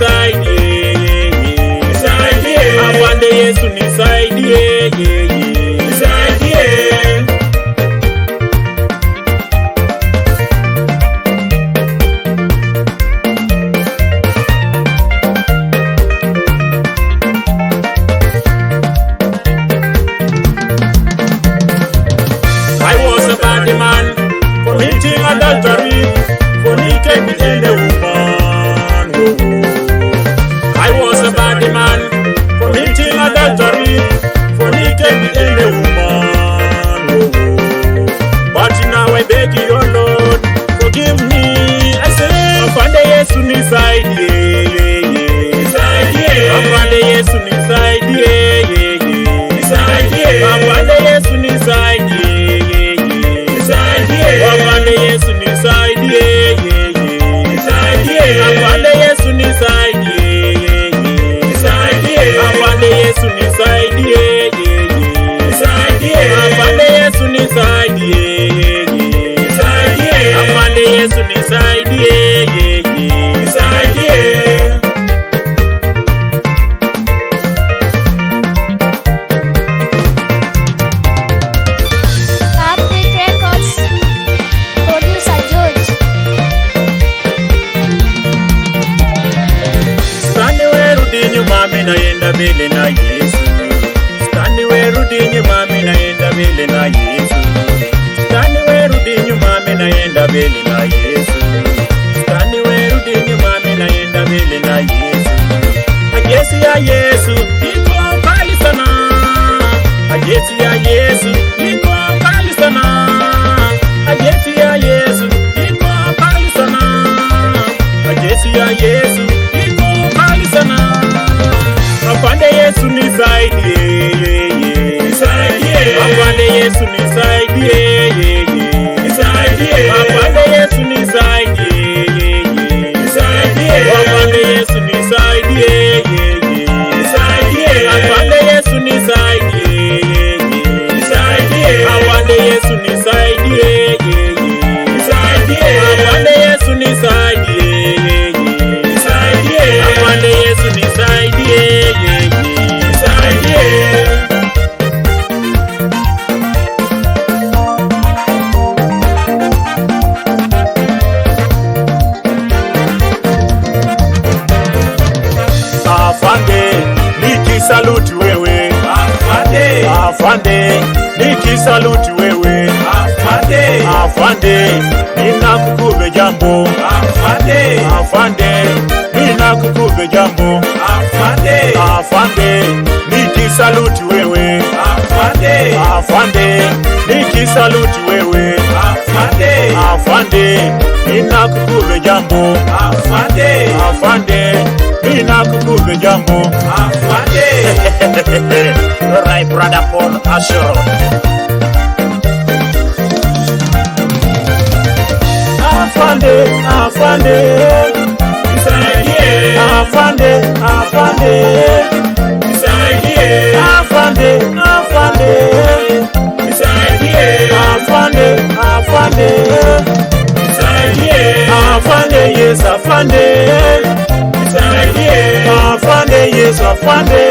nisaidie, Nisaidie. Afande Yesu nisaidie, Nisaidie. I was a bad man, committing adultery, fornicate with any woman. Oh, oh. I was a bad man, committing adultery, fornicate with any woman. Oh, oh. But now I beg you, oh Lord, forgive me. I say, Afande Yesu nisaidie, Nisaidie. Afande Yesu nisaidie, Nisaidie. Afande Yesu nisaidie, Nisaidie. Afande Yesu nisaidie, Nisaidie. Afande Yesu nisaidie, Nisaidie. Afande Yesu nisaidie, Nisaidie. Afande Yesu nisaidie, Nisaidie. Afande Yesu nisaidie, Nisaidie. Upbeat Records, producer George. Stani werudi nyuma, mimi naenda mbele na Yesu. Stani werudi nyuma, mimi naenda mbele na Yesu. Stani werudi nyuma, mimi naenda mbele na Yesu. Stani werudi nyuma, mimi naenda mbele na Yesu. Ajesi ya Yesu iko mbali sana. Ajesi ya Yesu iko mbali sana. Ajesi ya Yesu iko mbali sana. Ajesi ya Yesu iko mbali sana. Afande Yesu nisaidie, Nisaidie. Afande Yesu nisaidie, Nisaidie. Afande Yesu nisaidie, Nisaidie. Afande Yesu nisaidie, Nisaidie. Afande Yesu nisaidie, Nisaidie. Afande Yesu nisaidie, Nisaidie. Afande Yesu nisaidie, Nisaidie. Afande Yesu nisaidie, Nisaidie. Afande nikisaluti wewe, Afande. Afande nikisaluti wewe, Afande. Afande ninakukuve jambo, Afande. Afande ninakukuve jambo, Afande. Afande nikisaluti wewe, Afande. Afande nikisaluti wewe, Afande. Afande ninakukuve jambo, Afande. Afande ninakukuve jambo. Afande. Right, brother Paul Ashero. Afande, afande, Nisaidie. afande, afande, Nisaidie. afande, afande, Nisaidie. afande, afande, Nisaidie. afande, yes, afande, Nisaidie. afande, yes, afande.